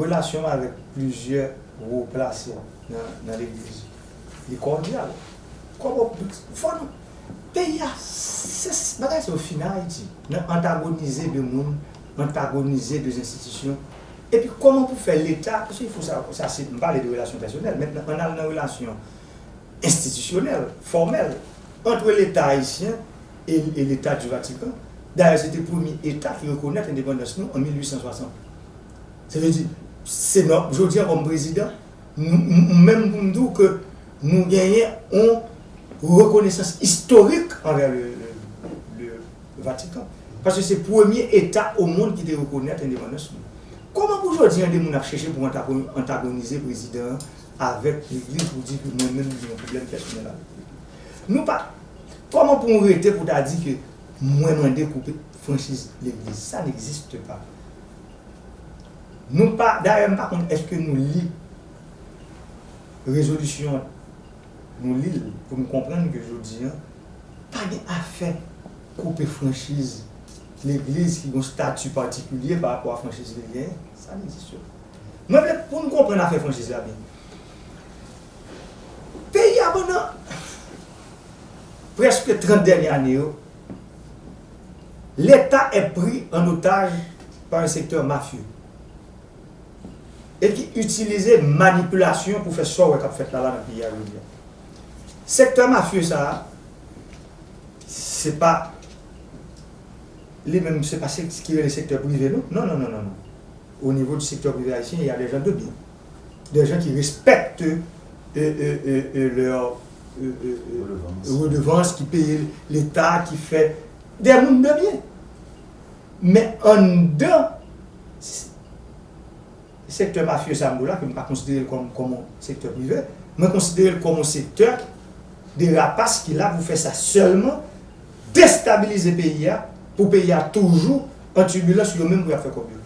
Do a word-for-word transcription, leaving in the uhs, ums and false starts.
Relasyon avèk plizyè wo plase nan, nan legliz, li kòdyal. Kòman, fò nou, peyi a, se, bagay sa yo fini Ayiti, nan antagonize de moun, antagonize de enstitisyon. Epi kòman pou fè Leta, paske fò sa, sa se, m pale de relasyon pèsonèl, mentnan ann al nan relasyon enstitisyonèl, fòmèl, ant Leta ayisyen e, e Leta di Vatikan. Dayè, se te premye Eta ki rekonèt endepandans nou an mil uit san swasant. Sa vle di, se nò, jodi a kòm prezidan, nou, m- m- menm pou m di w ke nou genyen yon rekonesans istorik anvè le, le, le Vatikan. Paske se premye Eta o mond ki te rekonèt endepandans nou. Kòman pou jodi a de moun ap chèche pou antago- antagonize prezidan an avèk legliz pou di ke mwen menm m gen yon pwoblèm pèsonèl avèk legliz? Nou pa, kòman pou w rete pou ta di ke mwen mande koupe franchiz legliz? Ça n'existe pas. Nou pa, dayè, m pa konn èske nou li rezolisyon an, nou li l pou nou konprann ke jodi a, pa gen afè koupe franchiz legliz ki gen yon stati patikilye pa rapò a franchiz li genyen. Ça n'existe pas. Mwen vle pou nou konprann afè franchiz la byen. Peyi a pandan prèske trant dènye ane yo, Leta est pris en otage par un secteur mafieux e ki itilize manipilasyon pou fè sa w wè k ap fèt la, la nan peyi a jodi a. Sektè mafye sa a, se pa li menm, se pa se ki rele sektè prive, non. Non, non, non, non, non. Au niveau du secteur privé haïtien, il y a des gens de bien. Des gens qui respectent euh, euh, euh, euh, leur euh, euh, euh, Redevans. Redevans, ki peye Leta, ki fè de moun de byen. Men anndan sektè mafye sa m di w la, ke m pa konsidere l kòm, kòm yon sektè prive, mwen konsidere l kòm yon sektè de rapas ki la pou fè sa sèlman, destabilize peyi a, pou peyi a toujou an tibilans, yo menm pou y ap fè kòb yo.